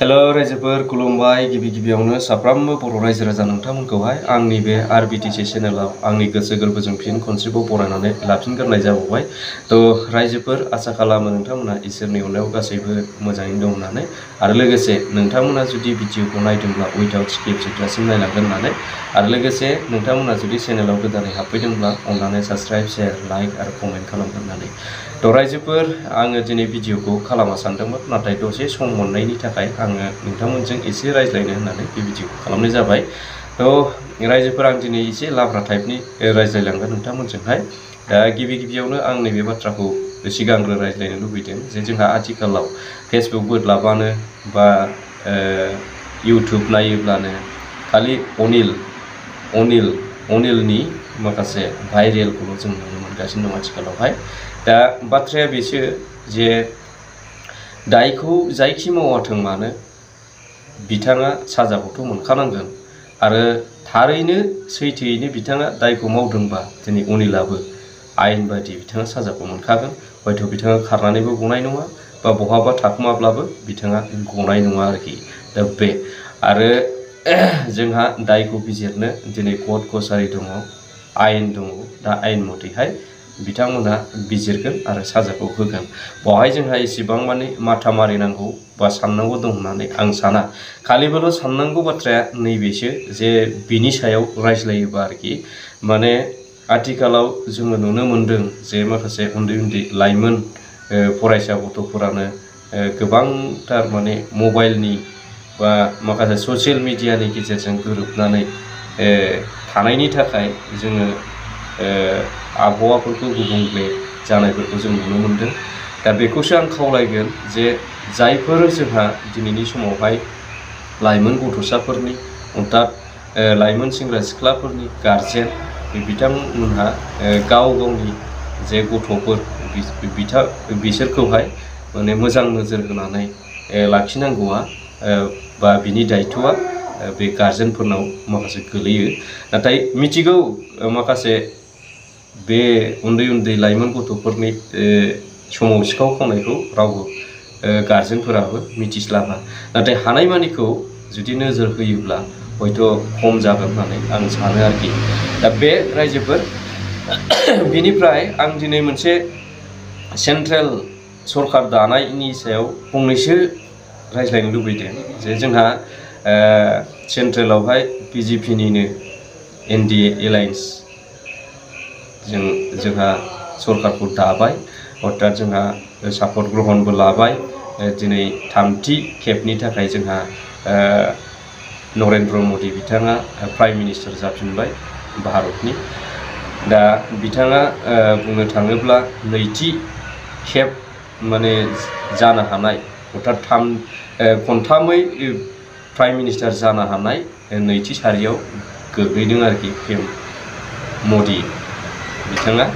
Hello रायजोफोर खुलुमबाय गिबियावनो साफ्रोमबो बर' रायजो राजा नोंथांमोनखौहाय आंनि बे आरबिटिसि चेनेलाव आंनि गोसो गोरबोजों फिन खनसेबाव बरायनानै लाफिनग्रोनाय जाबावबाय। रायजोफोर आसा खालामो नोंथांमोना इसोरनि अननायाव गासैबो मोजाङैनो दं होननानै आरो लोगोसे नोंथांमोना जुदि भिडिअखौ नायदोंब्ला उइदाउट स्किप जोबजासिम नायलांगोन होननानै आरो लोगोसे नोंथांमोना जुदि चेनेलाव गोदानै हाबफैदोंब्ला अननानै साबस्क्राइब शेयार लाइक आरो कमेन्ट खालामगोन होननानै। रायजोफोर आङो दिनै भिडिअखौ खालामनो सानदोंमोन नाथाय दसे सम मोननायनि थाखाय आङो नोंथांमोनजों एसे रायज्लायनो होननानै बे भिडिअखौ खालामनाय जाबाय। रायजोफोर आं दिनै एसे लाब्रा टाइपनि रायज्लायलांगोन नोंथांमोनजोंहाय। दा गिबियावनो आं नैबे बाथ्राखौ सिगांग्रो रायज्लायनो लुबैदों जे जोंहा आथिखालाव फेसबुक बोदलाबानो बा इउटुब नायोब्लानो खालि अनिलनि माखासे भाइरेलखौल' जों नुनो मोनगासिनो दं आथिखालावहाय। दा बाथ्राया बेसो जे दायखौ जायखि मावाथों मानो बिथाङा साजाखौथ' मोनखानांगोन आरो थारैनो सैथोयैनो बिथाङा दायखौ मावदोंबा दिनै अनिलाबो आयेन बायदि बिथाङा साजाखौ मोनखागोन। हयथ' बिथाङा खारनानैबो गनाय नङा बा बहाबा थाखुमाब्लाबो बिथाङा गनाय नङा आरोखि। दा बे आरो जोंहा दायखौ बिजिरनो दिनै कर्ट कसारि दङ, आयेन दङ। दा आयेन मथेहाय बिथांमोना बिजिरगोन आरो साजाखौ होगोन। बेवहाय जोंहा इसेबां माने माथा मारिनांगौ बा साननांगौ दं होननानै आं साना। खालिबोल' साननांगौ बाथ्राया नैबेसो जे बिनि सायाव रायज्लायोबा आरोखि माने आथिखालाव जोङो नुनो मोनदों जे माखासे उन्दै लाइमोन फरायसा गथ'फोरानो गोबांथार माने मबाइलनि बा माखासे ससियेल मिडियानि गेजेरजों गोरोबनानै थानायनि थाखाय जोङो आबहावाफोरखौ गुबुंले जानायफोरखौ जों नुनो मोनदों। दा बेखौसो आं खावलायगोन जे जायफोर जोंहा दिनैनि समावहाय लाइमोन गथ'साफोरनि अर्थात लाइमोन सेंग्रा सिख्लाफोरनि गारजेन बिथांमोनहा गावनि जे गथ'फोर बिसोरखौहाय माने मोजां नोजोर होनानै लाखिनांगौआ बा बिनि दायथ'आ बे गारजेनफोरनाव माखासे गोलैयो। नाथाय मिथिगौ माखासे बे उन्दै लाइमोन गथ'फोरनि समाव सिखाव खावनायखौ रावबो गारजेनफोराबो मिथिस्लाबा। नाथाय हानायमानिखौ जुदि नोजोर होयोब्ला हयथ' खम जागोन होननानै आं सानो आरोखि। दा बे रायजोफोर बिनिफ्राय आं दिनै मोनसे सेन्ट्रेल सरखार दानायनि सायाव फंनैसो रायज्लायनो लुबैदों जे जोंहा सेन्ट्रेलावहाय बिजेपिनिनो एनडिए एलायन्स जोंहा सरकारखौ दाबाय। अर्थात जोंहा सापर्ट ग्रहणबो लाबाय। दिनै थामथि खेबनि थाखाय जोंहा नरेन्द्र मदि बिथाङा प्राइम मिनिस्टार जाफिनबाय भारतनि। दा बिथाङा बुंनो थाङोब्ला नैथि खेब माने जानो हानाय अर्थात खनथामै प्राइम मिनिस्टार जानो हानाय नैथि सारियाव गोग्लैदों आरोखि मदि बिथाङा।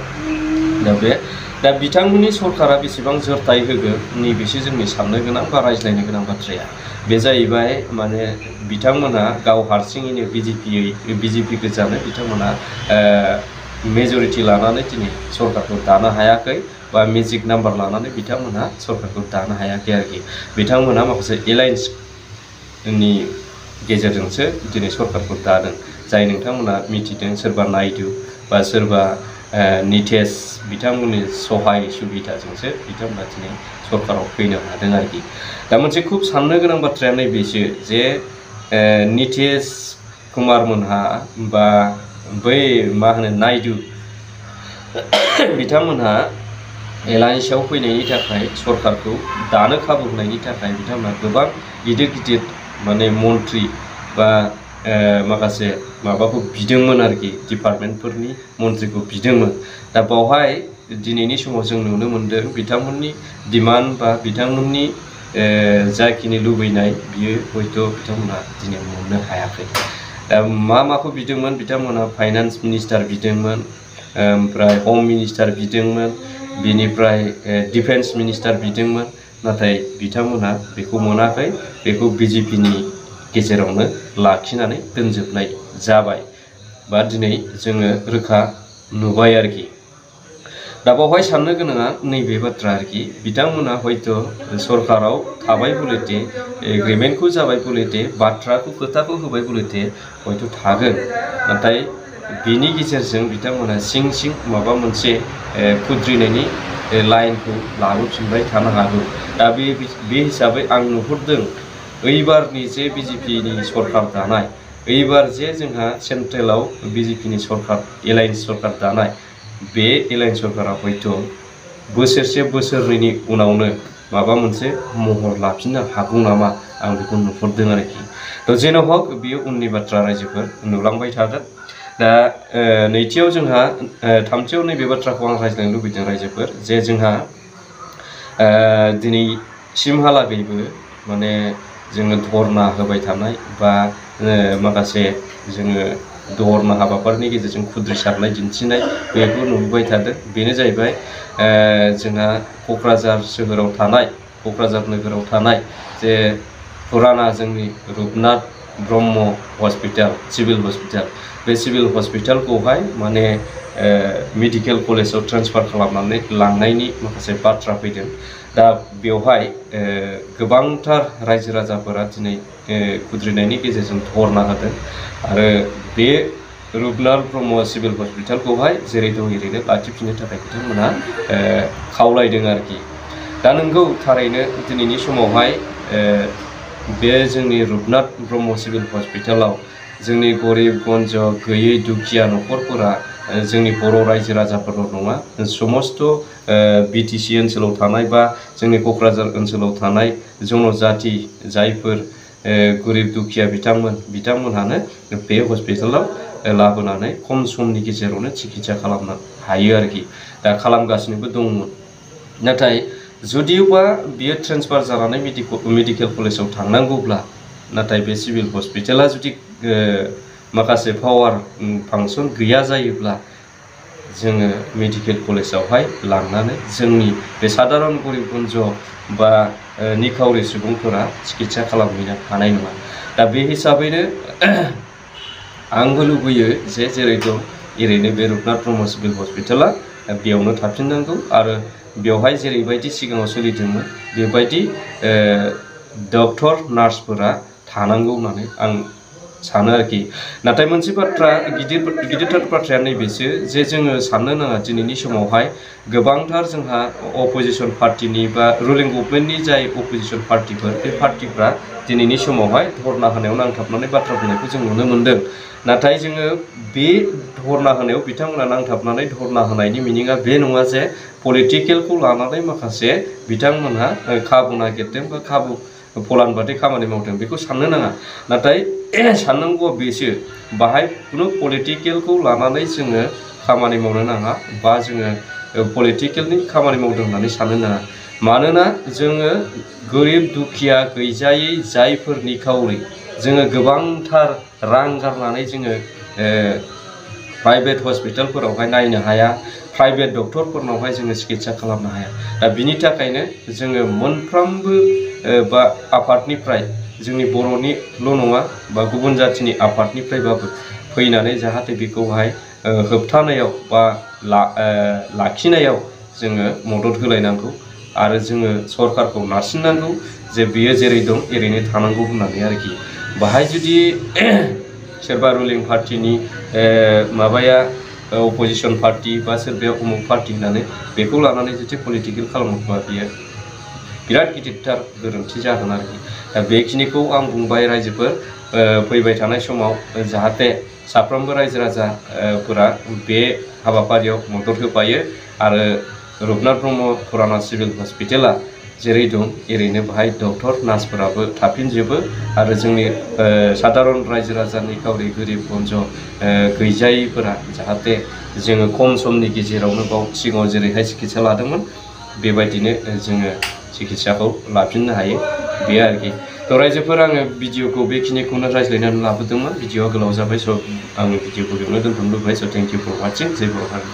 दा बिथांमोननि सरकारा बेसेबां जोरथाय होगोन नैबेसो जोंनि साननो गोनां बा रायज्लायनो गोनां बाथ्राया। बे जाहैबाय माने बिथांमोना गाव हारसिङैनो बिजेपि गोजानो बिथांमोना मेजरिटि लानानै दिनै सरकारखौ दानो हायाखै बा मेजिक नाम्बार लानानै बिथांमोनहा सरकारखौ दानो हायाखै आरोखि। बिथांमोना माखासे एलायन्सनि गेजेरजोंसो दिनै सरकारखौ दादों। जाय नोंथांमोना मिथिदों सोरबा नायडु बा सोरबा नितेश बिथांमोननि सहाय सुबिदाजोंसो बिथांमोना दिनै सरकाराव फैनो हादों आरोखि। दा मोनसे खुब साननो गोनां बाथ्राया नैबेसो जे नितेश कुमार मोनहा बा बै नायडु बिथांमोनहा एलायन्सआव फैनायनि थाखाय सरकारखौ दानो खाबु होनायनि थाखाय बिथांमोना गोबां गिदिर माने मन्थ्रि बा माखासे माबाखौ बिदोंमोन आरोखि डिपार्टमेन्टफोरनि मन्थ्रिखौ बिदोंमोन। दा बावहाय दिनैनि समाव जों नुनो मोनदों बिथांमोननि डिमान्ड बा बिथांमोननि जाखिनि लुबैनाय बियो हयथ' बिथांमोना दिनै मोननो हायाखै। दा माखौ बिदोंमोन बिथांमोना फाइनान्स मिनिस्टार बिदोंमोन, ओमफ्राय हम मिनिस्टार बिदोंमोन, बिनिफ्राय डिफेन्स मिनिस्टार बिदोंमोन। नाथाय बिथांमोना बेखौ मोनाखै। बेखौ बिजेपिनि गेजेरावनो लाखिनानै दोनजोबनाय जाबाय बा दिनै जोङो रोखा नुबाय आरोखि। दा बावहाय साननो गोनाङा नैबे बाथ्रा आरोखि बिथांमोना हयथ' सरकाराव थाबाय बुलेटे एग्रिमेन्टखौ जाबाय बुलेटे बाथ्राखौ खोथाखौ होबाय बुलेटे हयथ' थागोन नाथाय बिनि गेजेरजों बिथांमोना सिं सिं माबा मोनसे खुद्रिनायनि लाइनखौ लाबोफिनबाय थानो हागौ दा बे हिसाबै आं नुहुरदों ओइबारनि जे बिजेपिनि सरकार दानाय ओइबार जे जोंहा सेन्ट्रेलाव बिजेपिनि सरकार एलायन्स सरकार दानाय बे एलायन्स सरकारा हयथ' बोसोरसे बोसोरनैनि उनावनो माबा मोनसे महर लाफिननो हागौ नामा आं बेखौ नुहुरदों आरोखि थ' जेन' हक बियो उननि बाथ्रा रायजोफोर नुलांबाय थागोन दा नैथियाव जोंहा थामथियाव नैबे बाथ्राखौ आं रायज्लायनो लुबैदों रायजोफोर जे जोंहा दिनैसिमहालागैबो माने जोङो धरना होबाय थानाय बा माखासे जोङो धरना हाबाफारिनि गेजेरजों खुद्रिसारनाय दिन्थिनाय बेखौ नुबोबाय थादों बेनो जाहैबाय जोंहा क'क्राझार सोहोराव थानाय क'क्राझार नोगोराव थानाय जे फुराना जोंनि Rupnath Brahma hospital civil hospital बे सिभिल हस्पिटालखौहाय माने मेडिकेल कलेजाव ट्रेन्सफार खालामनानै लांनायनि माखासे बाथ्रा फैदों दा बेवहाय गोबांथार रायजो राजाफोरा दिनै खुद्रिनायनि गेजेरजों धरना होदों आरो बे रुपनाथ ब्रह्म सिभिल हस्पिटालखौहाय जेरै दं एरैनो लाखिफिननो थाखाय बिथांमोना खावलायदों आरोखि दा नोंगौ थारैनो दिनैनि समावहाय बे जोंनि रुपनाथ ब्रह्म सिभिल हस्पिटालाव जोंनि गरिब गन्ज गैयै दुखिया न'खरफोरा जोंनि बर' रायजो राजाफोरल' नङा समस्त बिटिसि ओनसोलाव थानाय बा जोंनि क'क्राझार ओनसोलाव थानाय जनजाति जायफोर गरिब दुखिया बिथांमोनहानो बे हस्पिटालाव लाबोनानै खम समनि गेजेरावनो चिकित्सा खालामनो हायो आरोखि दा खालामगासिनोबो दंमोन नाथाय जुदियोबा बियो ट्रेन्सफार जानानै मेडिकेल कलेजाव थांनांगौब्ला नाथाय बे सिभिल हस्पिटाला जुदि माखासे पावार फांसन गैया जायोब्ला जोङो मेडिकेल कलेजावहाय लांनानै जोंनि बे साधारन गरिब गन्ज बा निखावरि सुबुंफोरा चिकित्सा खालामहैनो हानाय नङा दा बे हिसाबैनो आंबो लुबैयो जे जेरै दं एरैनो बे रुपनाथ ब्रह्म सिभिल हस्पिटाला बेयावनो थाफिननांगौ आरो बेवहाय जेरैबायदि सिगाङाव सोलिदोंमोन बेबायदि डक्टर नार्सफोरा थानांगौ होननानै आं सानो आरोखि नाथाय मोनसे बाथ्रा गिदिरथार बाथ्राया नैबेसो जे जोङो साननो नाङा दिनैनि समावहाय गोबांथार जोंहा अपोजिसन पार्टिनि बा रुलिं गभर्नमेन्टनि जाय अपोजिसन पार्टिफोर बे पार्टिफ्रा दिनैनि समावहाय धरना होनायाव नांथाबनानै बाथ्रा बुंनायखौ जों नुनो मोन्दों नाथाय जोङो बे धरना होनायाव बिथांमोना नांथाबनानै धरना होनायनि मिनिङा बे नङा जे पलिटिकेलखौ लानानै माखासे बिथांमोनहा खाबु नागिरदों बा खाबु फलान बादि खामानि मावदों बेखौ साननो नाङा नाथाय साननांगौआ बेसो बाहाय खुनु पलिटिकेलखौ लानानै जोङो खामानि मावनो नाङा बा जोङो पलिटिकेलनि खामानि मावदों होननानै साननो नाङा मानोना जोङो गोरिब दुखिया गैजायै जायफोर निखावरि जोङो गोबांथार रां गारनानै जोङो प्राइभेट हस्पिटालफोरावहाय नायनो हाया प्राइभेट डक्टरफोरनावहाय जोङो चिकित्सा खालामनो हाया दा बिनि थाखायनो जोङो मोनफ्रोमबो बा आफादनिफ्राय जोंनि बर'निल' नङा बा गुबुन जाथिनि आफादनिफ्रायबाबो फैनानै जाहाथे बेखौहाय होबथानायाव बा लाखिनायाव जोङो मदद होलायनांगौ आरो जोङो सरकारखौ नारसिननांगौ जे बियो जेरै दं एरैनो थानांगौ होननानै आरोखि बाहाय जुदि सोरबा रुलिं पार्टिनि माबाया अपोजिसन पार्टि बा सोरबाया उमुक पार्टि होननानै बेखौ लानानै जुदि पलिटिकेल खालामोबा बियो बिराद गिदिरथार गोरोन्थि जागोन आरोखि दा बेखिनिखौ आं बुंबाय रायजोफोर फैबाय थानाय समाव जाहाथे साफ्रोमबो रायजो राजाफोरा बे हाबाफारियाव मदद होफायो आरो रुपनाथ ब्रह्म फुराना सिभिल हस्पिटाला जेरै दं एरैनो बाहाय डक्टर नार्सफोराबो थाफिनजोबो आरो जोंनि साधारन रायजो राजानि निखावरि गोरिब गन्ज गैजायैफोरा जाहाथे जोङो खम समनि गेजेरावनो बाव सिगाङाव जेरैहाय चिकित्सा लादोंमोन बेबायदिनो जोङो चिकित्साखौ लाफिननो हायो बे आरोखि थ' रायजोफोर आङो भिडिअखौ बेखिनिखौनो रायज्लायनानै लाबोदोंमोन भिडिअआ गोलाव जाबाय स' आङो भिडिअखौ बेयावनो दोनथ'नो लुबैबाय स' थेंक इउ फर वाचिं जय बर' हारि।